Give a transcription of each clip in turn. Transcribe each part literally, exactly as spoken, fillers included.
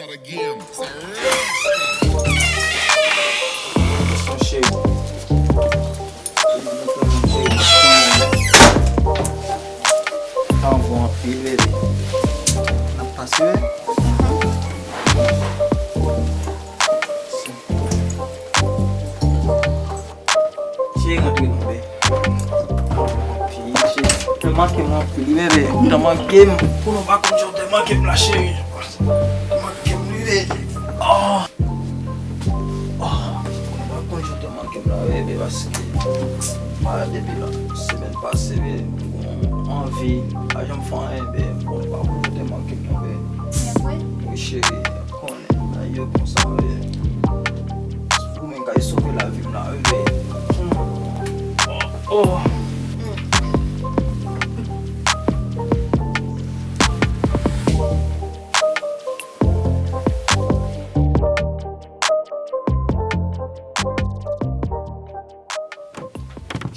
Again. Cheri. Tan bon anpil, bebe. N ap pase, wi. Cheri, rantre non, bebe. Cheri, cheri. Ou te manke m anpil, wi, bebe. Ou te manke m. Konnen w pa konn jan w te manke m la, cheri. Ou te manke m, wi, bebe. Oh. Oh. Konnen w pa konn jan w te manke m la, bebe, paske, ah, depi la semèn pase, bebe, m gon anvi, pa janm fè anyen, bebe. Bon, pa konn jan w te manke m, non, bebe. Wi, cheri, konnen, bagay yo konsa, bebe. Ou menm k ap sove lavi m la, wi, bebe. Oh, oh.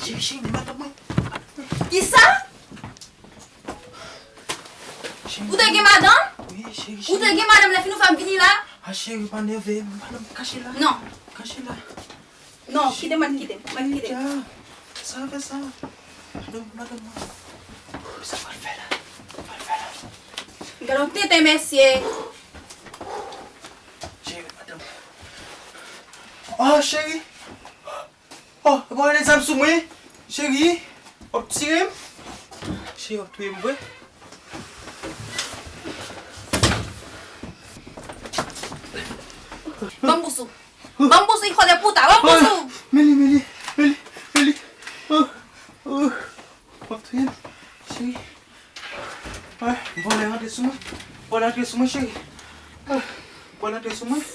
Cheri, cheri, men madanm mwen. Kisa? Cheri, ou te gen madanm? Wi, cheri, cheri. Ou te gen madanm lè fin ou fè m vini la? Ah, cheri, pa nève m. Madanm, kache la. Non. Kache la. Non, kite m, kite m, kite m. Cheri, sa fè sa. Madanm, madanm mwen. Sa pral fè la. Sa pral fè la. Gade yon tenten, mesye. Cheri, madanm. Oh, cheri. Oh, epa w mete zam sou mwen, cheri. W ap tire m. Cheri, w ap touye m vre. Ban m bous ou. Ban m bous ou, hijo de puta. Ban m bous ou. Meli, Meli, Meli, Meli. Oh, oh. W ap touye m, cheri. Ah, vòlè rantre sou mwen. Vòlè rantre sou mwen, cheri. Ah, vòlè rantre sou mwen.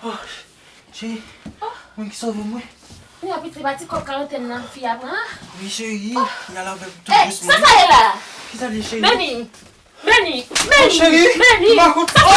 Oh, cheri, mwen ki sove mwen. Kounye a piti pa ti kòb karantèn nan fi a pran. Wi, cheri, y al avè m tou dousman. Sa sa ye la? Kisa li, cheri? Meni, Meni, Meni, cheri, Meni. Sa sa